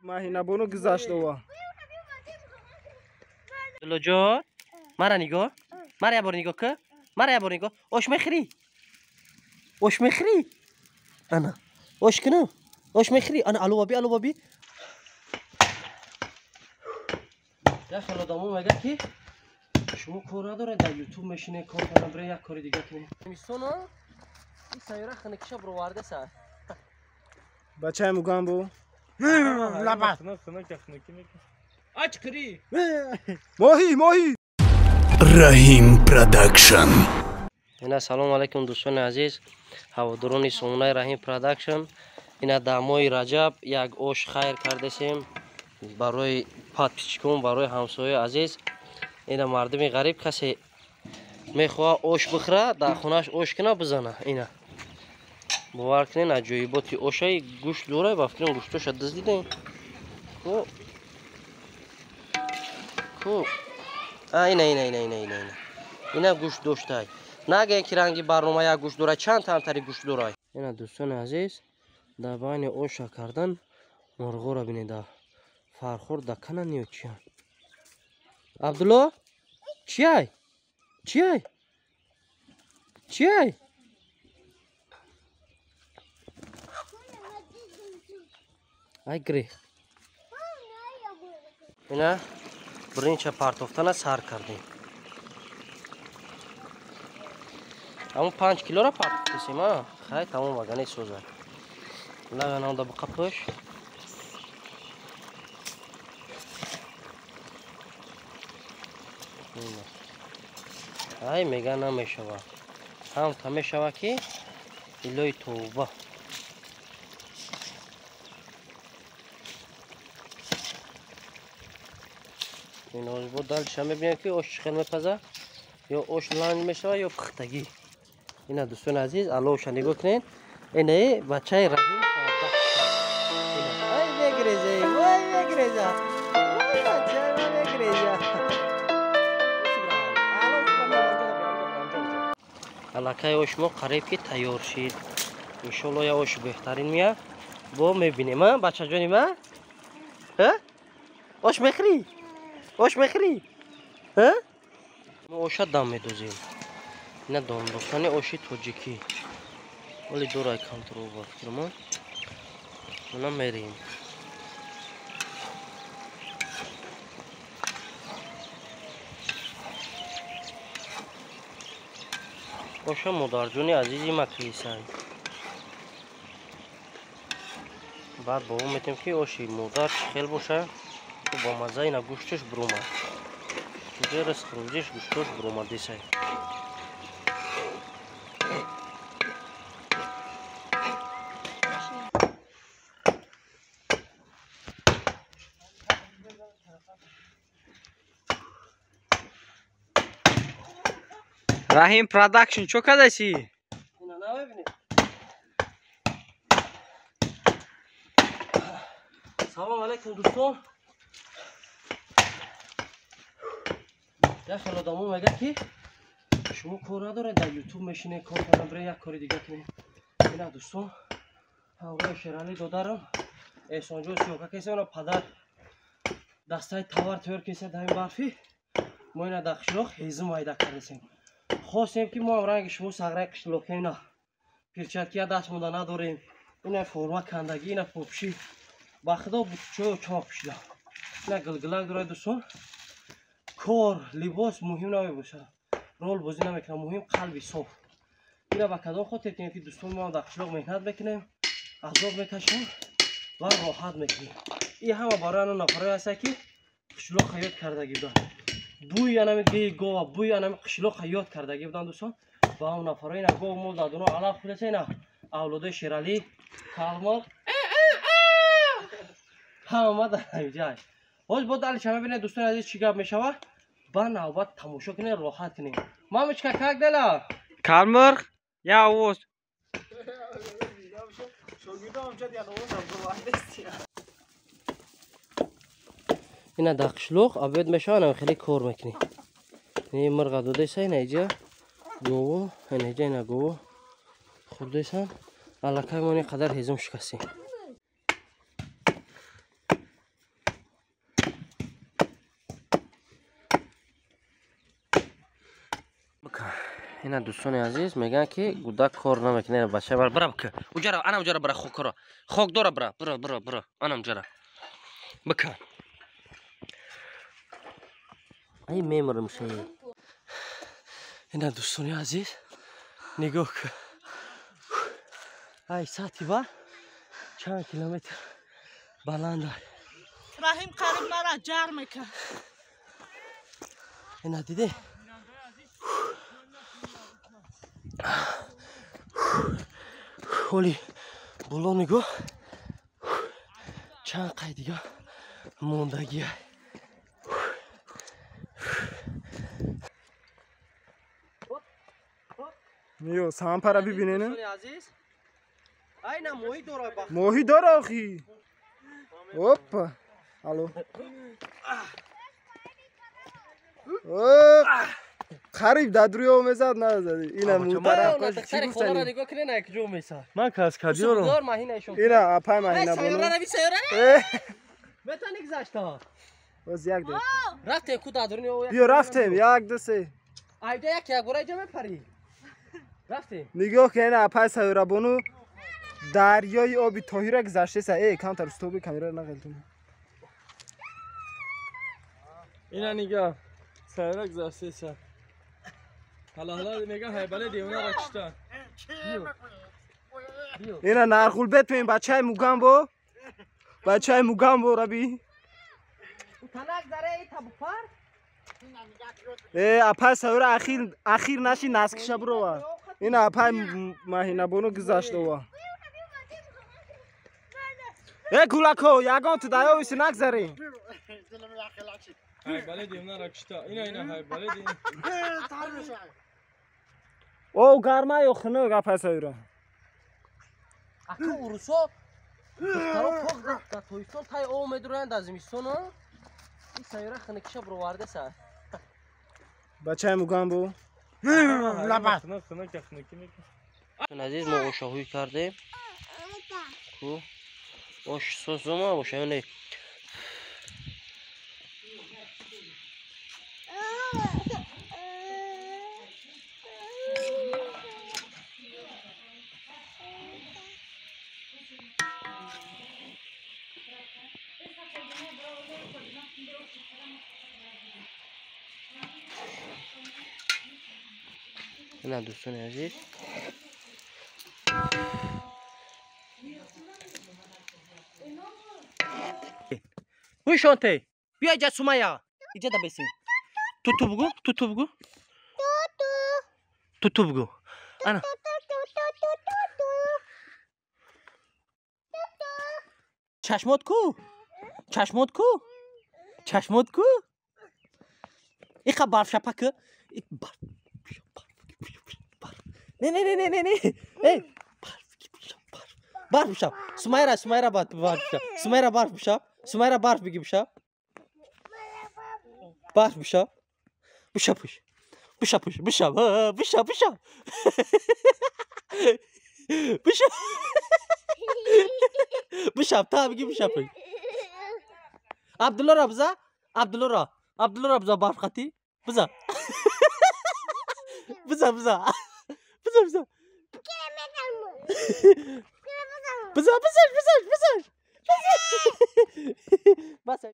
Маҳинабону гузашт ова. Абдуллоҷон, мара нигоҳ, мара як бор нигоҳ ки, мара як бор нигоҳ. Ош мехӯрӣ? Ош мехӯрӣ? Ана, ош кунам? Ош мехӯрӣ? Ана алова би, алова би. Як хел одамо мегӯяд ки шумо кор надоред, дар ютуб мешинед, кор кардан биред, як кори дига кунед. Зимистона ин сайёра хунукиша бировардеса. Бачаи Мугамбо. Лаба. Ачқирӣ. Моҳӣ, моҳӣ. Раҳим Продакшн. Ина салом алайкум дӯстони азиз, ҳаводорони сомонаи Раҳим Продакшн. Ина дар моҳи Раҷаб як ош хайр кардесем барои подписчикон, барои ҳамсояи азиз. Ина мардуми ғариб касе мехоҳад ош бихӯра, дар хонааш ош кина бизана. Ина бовар кунед, аҷоиботи ошаи гӯшт дора, ба фикрам гӯштоша дуздидем. Ку ку а ина ина ина ина ина ина ина гӯшт доштай. Нагӯед ки ранги барнома як гӯшт дора, чанд тамтари гӯшт дора. Ина дӯстони азиз, дар байни оша кардан мурғоро бинед, дар фархор да канан ё чиян. Абдулло, чияй? Чияй? Чияй? Ай гирих. Ина биринча партофтана сар кардем. Ҳамон 5 килора партофтесем, а? Хай тамом вагане созад. Лагананда биқапӯш. Ай мега намешава. Ҳам та мешава ки илои тавба. Ин ош бо далча мебинем ки ош чӣ хел мепаза, ё ош ланг мешава ё пухтагӣ. Ина дӯстони азиз, аловша нигоҳ кунед. Инаи бачаи Раҳим Продакшн. Ай мегиреза, вай мегиреза. Вай бачаи мегиреза. Аллакай ош мо қариб ки тайёр шид. Иншолло я ош беҳтарин меяд. Бо мебинем, а бачаҷони ма? Ҳа? Ош мехӯрӣ? Ош мехӯрӣ? Ҳа? Мо оша дам медозем. Ина домдохтани оши тоҷикӣ. Оли дорай контрол ба фикрама. Ина мерем. Оша модарҷони азизи ма кисай. Баъд бо метем ки оши модар чӣ хел боша, бо маза ина гӯшташ буромад. Чуҷа ризқ рӯзиш гӯштош буромад десай. Раҳим Продакшн чо кадаси? Ина намебинед. Салом алайкум дӯстон. Як хел одамо мегӯяд ки шумо кор надоред, дар ютуб мешинед, кор кардан биред, як кори дига кунед. Ина дӯстон, ҳамроҳи Шералӣ додарам, Эҳсонҷон сиёка кесем, ина падар дастаи товар тайёр кесем дар ин барфӣ. Мо ина дар қишлоқ ҳезум майда кардесем. Хостем ки мо ҳам ранги шумо сағраи қишлоқем, ина перчаткия даст монда надорем, ина форма кандагӣ, ина попшӣ. Ба худо бутчоё чоқ пӯшида. Ина гилгилак дорад дӯстон. Кор, либос муҳим намебошад, рол бозӣ намекунад, муҳим қалби соф. Ина ба кадом хотир кунем ки дӯстон мо ҳам дар қишлоқ меҳнат мекунем, азоб мекашем ва роҳат мекунем. Ин ҳама барои ано нафарое ҳастад ки қишлоқ ҳаёт кардагӣ буданд. Бӯи анами геи гова, бӯи анами қишлоқ ҳаёт кардагӣ буданд дӯстон. Ба он нафаро ина гов мол дадуно алаф хӯрдаса, ина авлодои Шералӣ, Калмоқ ҳама дар ҳамиҷай. Ҳоз бо далича мебинед дӯстони азиз чӣ гап мешавад. Ба навбат тамошо кунед, роҳат кунед. Мамочка, как дела? Калмурғ, я овоз. Ина дар қишлоқ обед мешавад, ана хеле кор мекунӣ. Ин мурға додеса, ина иҷа гово, ина иҷа ина гово хӯрдесан. Аллакай мо ин қадар ҳезум шикастем. Ина дӯстони азиз мегӯянд ки гудак кор намекунад. Бача бар бира бика. Уҷара ана уҷара бира хокро. Хок дора бира. Бира бира бира. Ана уҷара. Бика. Ай мемирам шей. Ина дӯстони азиз нигоҳ кун. Ай сати ба чанд километр баланд аст. Раҳим қариб мара ҷар мекард. Ина диде? Ҳоли боло нигоҳ чанд қай дига мондагия. Ё сампара бибинен. Айна моҳӣ дора ба. Моҳӣ дора охи. Опа. Алло. Қариб дар рӯи об мезад назади. Ина мутараф чӣ гуфтани? Нигоҳ кунед на куҷо месад. Ман каскадёрам. Ина апай маҳина бону. Метавонӣ гузашта? Боз як дақиқа. Рафтем ку дар дуруни об. Биё рафтем як ду се. Айда як як бора иҷа мепарӣ. Рафтем. Нигоҳ кунед апай Сайёра бону дарёи оби Тоҳира гузаштеса. Э камтар устоби камераро нағелтун. Ина нигоҳ. Сайёра гузаштеса. Ҳала ҳала меган ҳайбале девона кишта. Ина нарғулбет пем бачаи Мугамбо. Бачаи Мугамбо раби. Танак заре и табупар? Э апай Сайёра ахир наши наскиша бурова. Ина апай Маҳинабону гузаштова. Э гулако ягон ту даёвиси нагзарем. Ҳайбале девона кишта. Ина ина ҳайбале девона. О гарма ё хунук апай Сайёра? Ака урусо духтаро пок дар тобистон тай об медуроянд дар зимистон. Ин Сайёра хунукиша буровардеса. Бачаи Мугамбо. Азиз мо ошоҳӯй кардем. Ку ош созума боша ё не? Ина дӯстони азиз ҳуй шонте биё иҷа Сумая иҷа да бесин. Туту бугу, туту бугу, туту бугу. Ана чашмот ку, чашмот ку, чашмот ку. Иқа барфшапа ку. Не не не не не не. Эй, барф барф. Барф бишав. Сумайра, Сумайра барф бишав. Сумайра барф бишав. Сумайра барф биги бишав. Барф бишав. Бишав пуш. Бишав пуш. Бишав. Бишав, бишав. Бишав. Бишав, та биги бишав пуш. Абдулло биза. Абдулло. Абдулло биза барф қати. Биза. Биза, биза. Биза, биза. Биза, биза, биза, биза. Биза.